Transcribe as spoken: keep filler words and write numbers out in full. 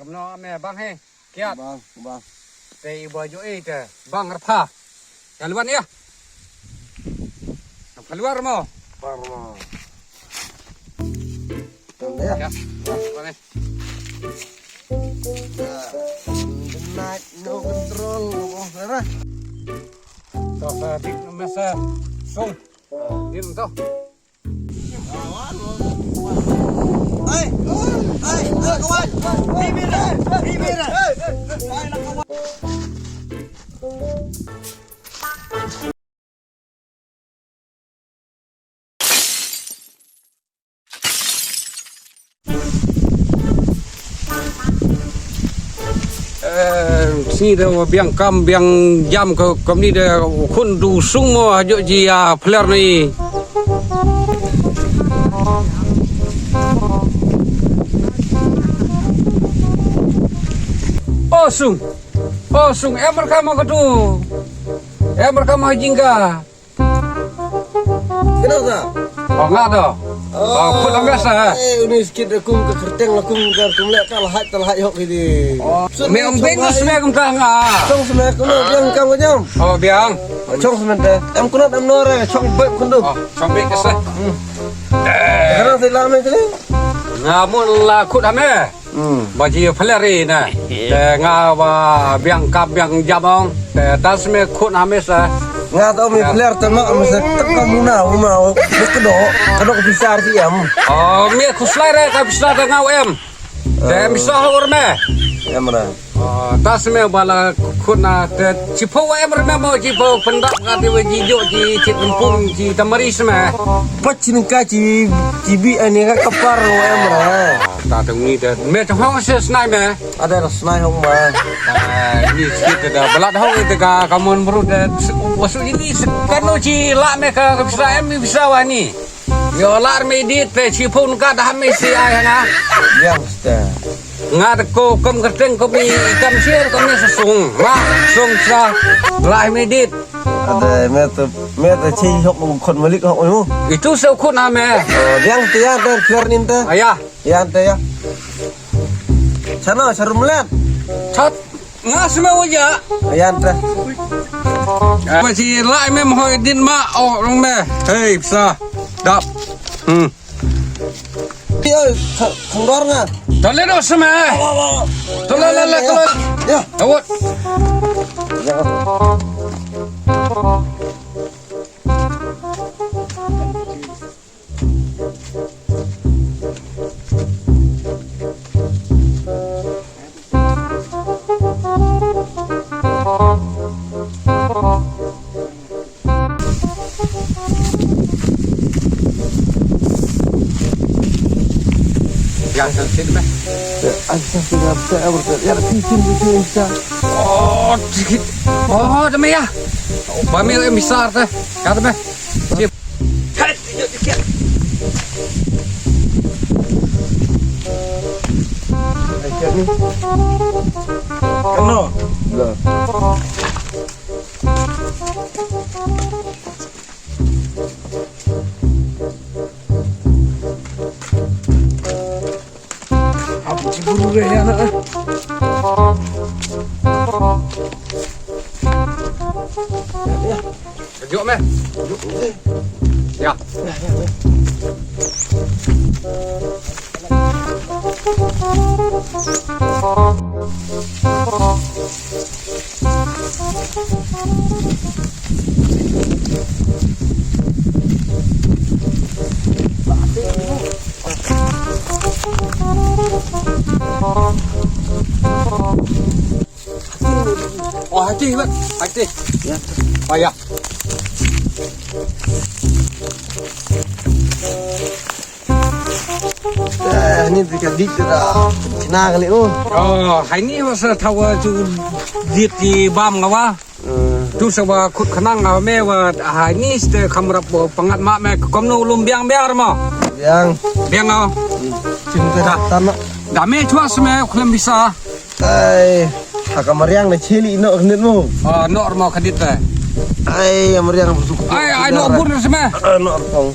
Kamno me bang he. Kiat. Bang, bang. Te i ba jo e te bang rpha. Ya luan ya. Rpha luar mo. Bang mo. Tanda ya. Ya. Bang he. Ya. Night no control mo sara. To sa dik no mesa song. Din to. Eh, sini da biang kam biang jam ka kamni da khun du sung mo ha jok ji a player ni. O sung. O sung em mar kam ka tu. Em mar kam jingga. Kena sa? Oh, nga do. Oh, khut lam biasa. Eh, uni sikit da kum ka kerteng la kum ka kum le ka lahaj ta lahaj hok di. Oh, me ong ben smek kum ta nga. Song smek kum biang kam ka jam. Oh, biang. Chong smen te. Em kunat em nore, chong bek kundu. Oh, chong bek kesa. Kena sa lam ni. Nga mun la khut ame. Hmm. Ba ji player i na. Te nga ba biang kap biang jam ong. Te das me khun hamis eh. Nga tau me player te ma masa tak ka muna uma. Bes kedo, kedo ke pisar si em. Oh, me khuslai re ka pisar te nga em. Te em bisa hor me. Em re. Oh, das me ba la khun na te chipo em re me mo chipo pendap ka te ji jo ji chit empung ji tamari sme. Pachin ka ji ji bi ani ka kapar em re. Ta tang ni da. Me tang hong se snai me. Ada da snai hong ma. Ah, ni sikit da balat hong ita ka kamon bru da. Wasu ini kano ji la me ka bisa em bisa wani. Yo lar me dit te chi phun ka da me si ai nga. Yang sta. Nga da ko kam kerteng ko mi kam sier ko mi sung. Ma sung sa la me dit. Ada me tu me tu chi hok kon malik hok. Itu se khun ame. Yang tia da fer ninta. Aya. Yan te ya. Chano charum let. Chat nga sma waja. Yan te. Ba chi lai me mhoi din ma o rong me. Hei psa. Dap. Hmm. Yo, khangor nga. Tole do sma. Tole le le tole. Ya. Awot. Yang sangsit meh. Ang sangsit apa saya berkat. Ya, cincin cincin bisa. Oh, sikit. Oh, demi ya. Bami yang bisa teh. Kata meh. Sip. Keno. Apa cemburu deh ya anak. Ya. Sejuk meh. Ya. Oh, hati, Mat. Hati. Ya. Oh, ya. Eh, ni dekat dik tu dah. Cina kali tu. Oh, hai ni masa tawa tu dit di bam ngawa. Hmm. Tu sawa khut khnang ngawa me wa hai ni ste khamrap bo pangat ma me kom no lum biang biar mo. Biang. Biang ngawa. Hmm. Cinta dah. Tanah. Dame chua sme khlem bisa. Ai, ha ka mariang na chili no khnit mo. Ah, no mo khnit te. Ai, mariang busuk. Ai, ai, no bun na sma. Ah, no pong.